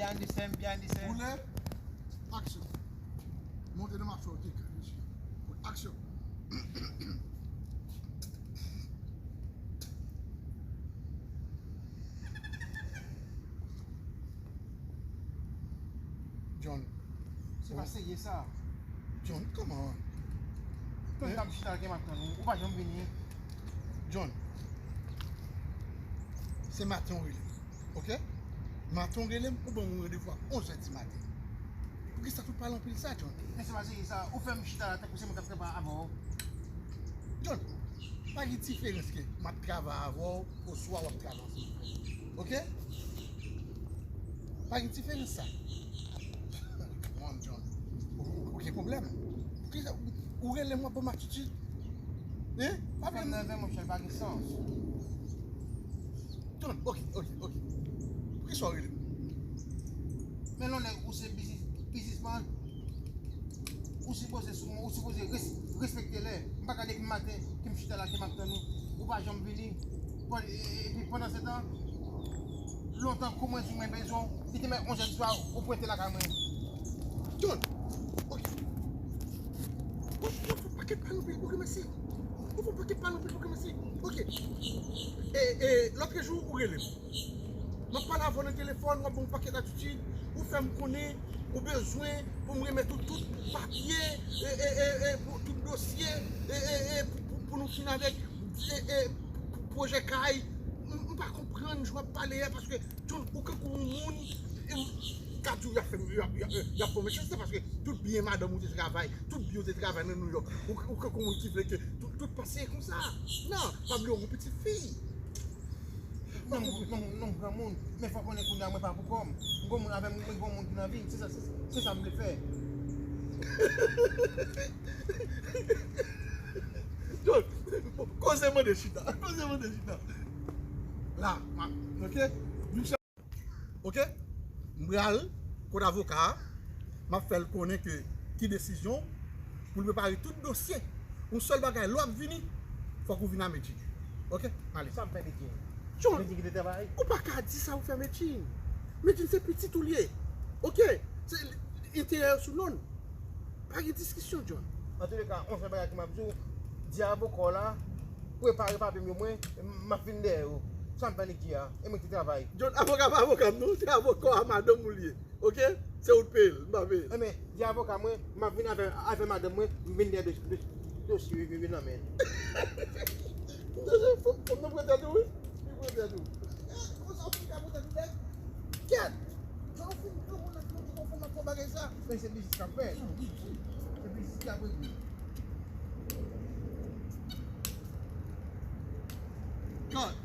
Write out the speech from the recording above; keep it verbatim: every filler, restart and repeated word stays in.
Behind the scene, behind the scene. Koulè, aksyon. Monte nan mache w, kik. Aksyon. John. Se pa serye sa. John, come on. Mwen t ap chita la ke m ap tann ou. Ou pa janm vini. John, se maten w rele m, ok? Maten w rele m, ou ban mwen randevou a onz è di maten. Poukisa tout pale anpil sa, John? Men se pa serye sa. Ou fè m chita la tankou se mwen k ap travay avè w. John, pa gen diferans ke m ap travay avè w oswa w ap travay ansanm avè m. Ok? Pa gen diferans sa. Come on, John. Ou, ou, ou gen pwoblèm? Poukisa ou, ou rele m w ap ban m atitid? Hein? Pa Fè m nève, monchè, l pa gen sans. John, ok, ok, ok. Poukisa w rele m? Men lè w nèg ou se biznis, biznisman. Ou sipoze sou mwen, ou sipoze res, respekte lè. M pa ka depi maten ke m chita la ke m ap tann ou. Ou pa janm vini. Bon, e- e- epi pandan se tan, lontan kou mwen di mwen bezwen w, li te mèt onz è di swa ou pwente lakay mwen. John, ok. Ou ou fè pakèt pale anpil pou granmesi. Ou fè pakèt pale anpil pou granmesi. Ok. E, e, lòtrejou ou rele m. M ap pale avè w nan telefòn, w ap ban m pakèt atitid, ou fè m konnen ou bezwen pou m remèt ou tout papye, e, e, e, e, pou tout dosye, e, e, e, pou, pou, pou nou fin avèk, e, e, pou pwojè kay. M, m pa konprann jan w ap pale a, paske John, ou kankou yon moun, e, m ka di w y ap fè m, y ap, y ap, y ap fè w mechanste, paske tout byen madanm ou te travay, tout byen w te travay nan Nouyòk, ou, ou kankou yon moun ki vle ke tout, tout pase konsa. Non, pa bliye w gon pitit fi. Non, non, non, granmoun. Men fò konnen kounye a mwen pa pou kò m. M gon moun avè m, mwen gon moun ki nan vi m. Se sa, se, se sa m vle fè. John, koze mande chita. Koze mande chita. La, ma, ok? Yon chè- Ok? M pral kot avoka a. M ap fè l konnen ke ki desizyon pou l prepare tout dosye. Yon sèl bagay, lè w ap vini, fòk ou vin a Medjine. Ok? Ale. Sa m fè Medjine? John, Medjine ki te travay? Ou pa ka di sa ou fè Medjine. Medjine se pitit ou li ye. Ok? Se enterè yo sou non l. Pa gen diskisyon, John. Antouleka, yon sèl bagay ke m ap di w, di avoka w la, prepare papye m yo mwen, m ap vin dèyè yo. Sa m fè Nicky a, e mwen ki travay. John, avoka pa avoka m non, se avoka a madanm ou li ye. Ok? Se ou t peye l, m pa peye l. Enben, di avoka mwen, m ap vin avè, avè madanm mwen, m vin dèyè dosye, dosye, dosye yo, yo nan men l. Fòm, fòm nan pran tèt ou, wi. Li pran tèt ou. Konsa ou fè ka pran tèt ou, nèg. Kèt! Jan ou fin granmoun nan, ou konn fè bagay sa. Men se biznis k ap fè. Se biznis k ap regle. God,